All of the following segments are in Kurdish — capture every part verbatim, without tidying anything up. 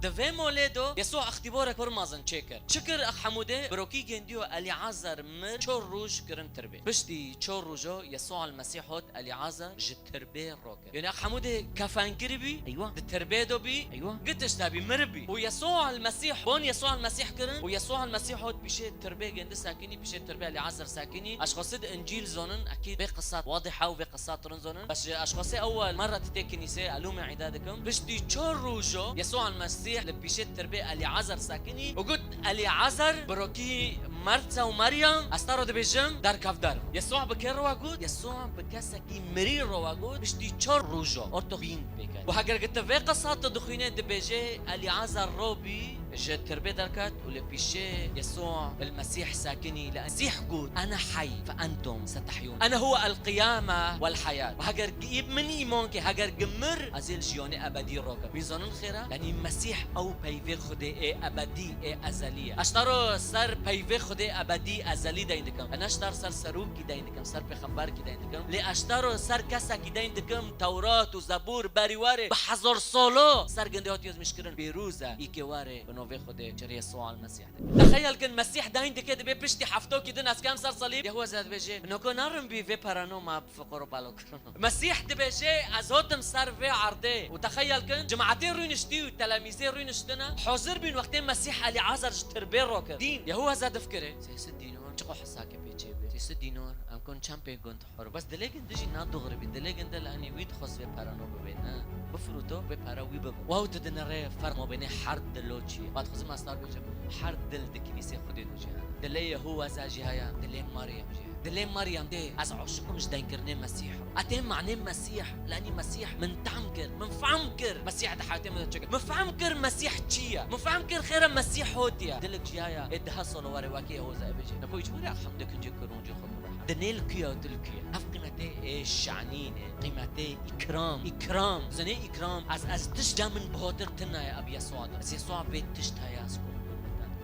Di vê molê de Yesû îxtîbarek pir mezin çêkir. Çi kir Hemûdê? Birokî gêndiyo Elîazar mir, çor roj kirin tirbê. Piştî çor rojo Yesû el-Mesîh hot Elîazar ji tirbê rokir. Yanî Hemûdê kefenkirî bî, eywa, di tirbê de bî, eywa, gi tişta bî, miribî. Û Yesû el-Mesîh, bon Yesû el-Mesîh kirin û Yesû el-Mesîh hot pîşê tirbê gêndi sekinî, pîşê tirbê Elîazar sekinî. Eşxasî di Încîl zonin, ekîd vê qisat wadiha û vê qisat rin zonin. Bes ji eşxasê ewel merra tê kînîsê, elûmê îda dikim. Piştî çor rojo Yesû el-Mesîh li pîşê tirbê Elîazar sekinî û got, Elîazar, birokî Merta û Meryem, ez te re dibêjim, derkev der. Yesû bi kê re wa got? Yesû bi kesekî mirî re wa got, piştî çar roja ortox bîn pê ket. Û heger ki tu vê qisat dixwîne dibêje, Elîazar robî ji tirbê derket û li pîşê Yesû el-Mesîh sekinî, li Mesîh got, Ene hey fe entum setehyûn. Ene huwe el-qiyame wel-heyat. Û heger ki min îman ke, heger ki mir, ez ê li jiyanê ebedî rokim. Wî zanin xêra? Yanî Mesîh ew peyvê Xwedê ê ebedî, ê ezelî ye. Ez te re ser peyvê Xwedê ebedî, ezelî deyn dikim. Ez ne ji te re ser serokî deyn dikim, ser pêxemberkî deyn dikim. Lê ez ji te re ser kesekî deyn dikim, Tewrat û Zebûr berî warê bi hezar salo ser gindê hatiye zimîşkirin. Pêroz e, îkê warê bi novê Xwedê çirê Yesû el-Mesîh de. Texeyel kin Mesîh deyn dike, dibê piştî heftokî din ez kem ser salîb. Yehûza dibêje, noko narin bî vê perano ma bi fiqor û balo kirin. Mesîh dibêje, ez hotim ser vê erdê. Û texeyel kin, cimatê rûniştî û telemîzê rûniştine. Hozir bîn wextê Mesîh Elîazar ji tirbê rokir. Dîn, Yehûza difikire. Sê sed dînar, çiqo hesakê pê çê bê? Sê sed dînar, em kon çend pê gund hor. Bes dilê gindi jî na dogri bî. Dilê gindi li enî wî dixwest vê perano bibê, ne? Bifirûto, vê pera wî bibe. Wow, tu dinere fermo bêne her dilo çi ye. Ba dixwazim ez te re bêjim, her dil di kînîsê Xwedê de jî hene. Dilê Yehûza jî heye, dilê Meryem jî heye. Dilê Meryem dê, ez aşiqim ji deynkirinê Mesîh. Ez têm manê Mesîh, lenî Mesîh min tehm kir, min fehm kir. Mesîh di heyatê min de çi kir? Min fehm kir Mesîh çi ye? Min fehm kir xêre Mesîh hotiye. Dilek jî heye, ê deha salo warê wekî Yehûza bêje. Nako hiç were hemdê kincê kironcê xwe birahe. Dinê li ku ye û tu li ku ye? Ev qîmetê ê şanîn e, qîmetê îkram, îkram. Zinê îkram, ez, ez tişt cem min bi hotir tune ye, ev Yesûa de. Ez Yesûa vê tişt heye, ez ku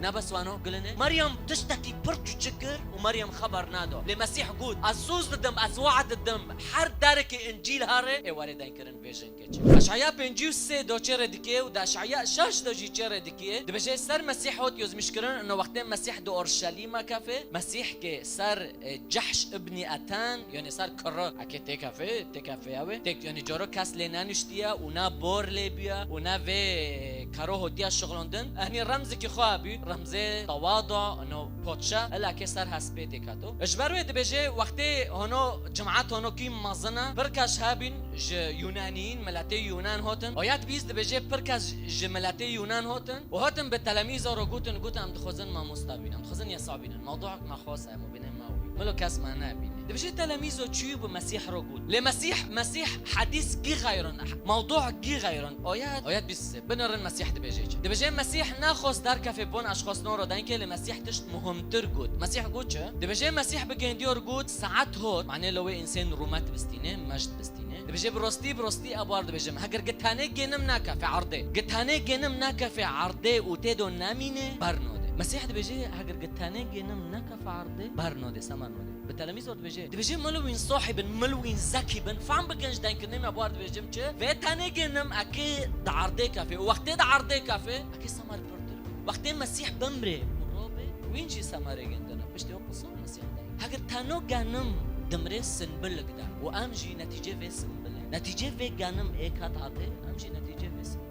Ne bes wano, gilene. Meryem tiştekî pir çûçik kir û Meryem xeber nado. Lê Mesîh got, ez soz didim, ez we'd didim, her derekê Încîl here, ê were deynkirin vê jinkê çi. Eşaya pêncî û sê do çê re dike û di Eşaya şeş do jî çê re dike. Dibêje ser Mesîh hot yozmîşkirin, ino wextê Mesîh di Orşelîma kefe, Mesîh ke ser e, Cehş ibnî Eten, yanî ser kiri, eke têkefe, têkefe ew ê. Têk, yanî coro kes lê neniştiye û ne bor lê bûye û ne vê karo hotiye şixlandin. Enî remzekî xwe hebû, remzê tewadu, ino potşa, ila ke ser hespê têketo. Ji ber wê dibêje, wextê hono cimat hono kî mezin e, pir kes hebîn ji Yunaniyîn, miletê Yunan hotin. Oyet bîst dibêje, pir kes ji miletê Yunan hotin. Û hatin bi telemîza re gotin, gotin, em dixwazin mamosta bînin, em dixwazin Yesa bînin. Mewduek me xwest e, em ê bînin me wî. Milo kes me nebîne. Dibêje telemîzo çûyî bi Mesîh re got. Lê Mesîh, Mesîh hedîs gî xeyrin, mewdu gî xeyrin. Ayet, ayet bîst sê. Binêrin Mesîh dibêje çi? Dibêje Mesîh nexwest derkefê bon eşxasno re denkê, lê Mesîh tişt muhimtir got. Mesîh got çi? Dibêje Mesîh bi gêndiyor got, saet hot, manê lo wê însên rûmet bistîne, meşt bistîne. Dibêje, bi rostî, bi rostî, ew bar dibêjim. Heger gi tenê gênim nekefe erdê. Gi tenê gênim nekefe erdê û tê do nemîne, ber node. Mesîh dibêje, heger gi tenê gênim nekefe erdê, ber node, semer node. Bi telemîzo dibêje. Dibêje, mil wîn sohî bin, mil wîn zekî bin, fam bikin ji denkirnê me bar dibêjim çi? Vê tenê gênim eke di erdê kefe. Û wextê di erdê kefe, eke semer pirtir. Wextê Mesîh bimrê û robe, wîn jî semerê gêndine. Piştê o qisa Mesîh de. Heger teno genim dimrê sinbilik de û em jî netîcê vê sinbilê. Netîcê vê genim ê ket erdê, em jî netîcê vê sinbilê.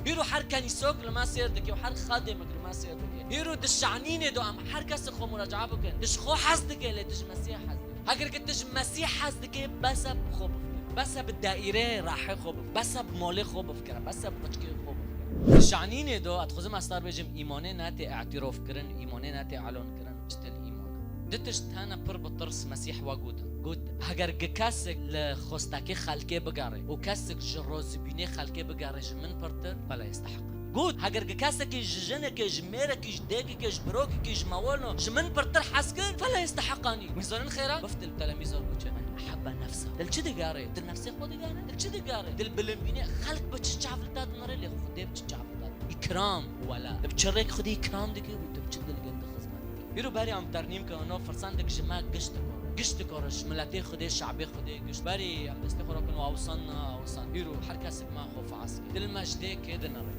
Hîro her kenîsok li me sêr dike û her xadêmek li me sêr dike. Hîro di şanînê de em her kesê xwe muracae bikin. Tu ji xwe hez dike, lê tu ji Mesîh hez dike. Heger ki tu ji Mesîh hez dike, bes e bi xwe bifikire. Bes e bi daîreyê rehê xwe bifikire. Bes e bi malê xwe bifikire. Bes e bi qiçkê xwe bifikire. Şanînê de, ez dixwazim ez te re bêjim, îmanê ne tê îtîrof kirin, îmanê ne tê elon kirin, çi til îman e. Du tişt hene pir bi tirs Mesîh we gotin. Got, heger gi kesek li xwestekê xelkê bigere û kesek ji rozibînê xelkê bigere ji min pirtir, fela yestehiq. Got, heger gi kesekî ji jinekê, ji mêrekî, ji dêkekê, ji birokekî, ji mewolno, ji min pirtir hez kir, fela yestehiqanî. Wî zanin xêra? Biftil telemîzor got çi? Men ehebbe nefsa. Dil çi digere? Dil nefsê xwe digere? Dil çi digere? Dil bilimbîne. Xelk bi çi çav li te dinere, lê Xwedê bi çi çav li te dinere? Îkram wela. Tu bi çi rêk Xwedê îkram dike û tu bi çi dilgin di xizmet dike? Hîro berî em ternîm ke, hino firsendik ji me giş dikore. Giş dikore, ji miletê Xwedê, şabê Xwedê giş. Berî em destê xwe rakin û awsan na, awsan. Hîro her kesek me xwe faz kir. Dil me ji dê kê dinere.